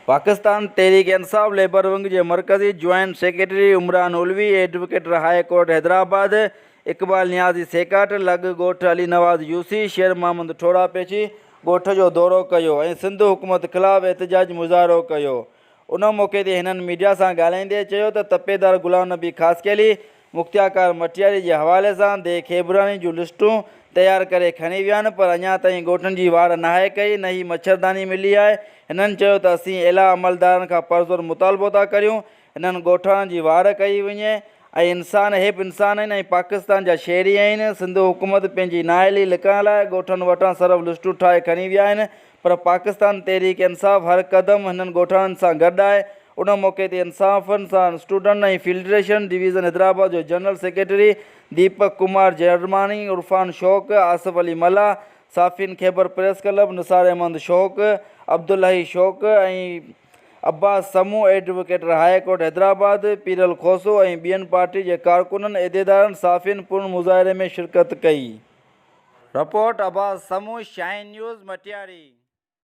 Pakistan Tehreek Insaf labour wing جي مرڪزي joint secretary Imran Alvi, advocate high court Hyderabad Iqbal Niazi Sekat لڳ ڳوٺ Ali Nawaz UC شير محمد ٺوڙها پيچي ڳوٺ جو دورو ڪيو ۽ سنڌ حڪومت خلاف احتجاجي مظاهرو ڪيو. ان موقعي تي هنن ميڊيا سان ڳالهائيندي چيو ته تپيدار غلام نبي خاصخيلي مختيارڪار مٽياري جي حوالي سان ديهه کيبراڻي جون لسٽون تيار ڪري کڻي ويا آهن پر اڃا تائين ڳوٺن جي واڙ ناهي ڪئي نه ئي مڇرداني ملي آهي. هنن چيو ته اسين اعليٰ عملدارن کان پرزور مطالبو ٿا ڪريون هنن ڳوٺاڻن جي واڙ ڪئي وڃي ۽ انسان هي به انسان آهن ۽ پاڪستان جا شهري آهن سنڌ حڪومت پنهنجي نااهلي لڪائڻ لاء ڳوٺن وٽان صرف لسٽون ٺاهي کڻي ويا آهن پر پاڪستان تحريڪ انصاف هر قدم هنن ڳوٺاڻن سان گڏ آهي. ان موقعي تي انصافن سان اسٽوڊنٽ ۽ فيڊريشن ڊويزن حيدرآباد جو جنرل سيڪريٽري ديپڪ ڪمار جرماڻي، عرفان شوق، آصف علي ملاح، صحافين خيبر پريس ڪلب نثار احمد شوق، عبدالحئي شوق ۽ Abbas Samoon, advocate high court Hyderabad Peeral Khoso ۽ ٻين پارٽي جي ڪارڪنن، عهديدارن، صحافين پڻ مظاهري ۾ شرڪت ڪئي. Report, Abbas Samoon, Shaheen news, Matiari.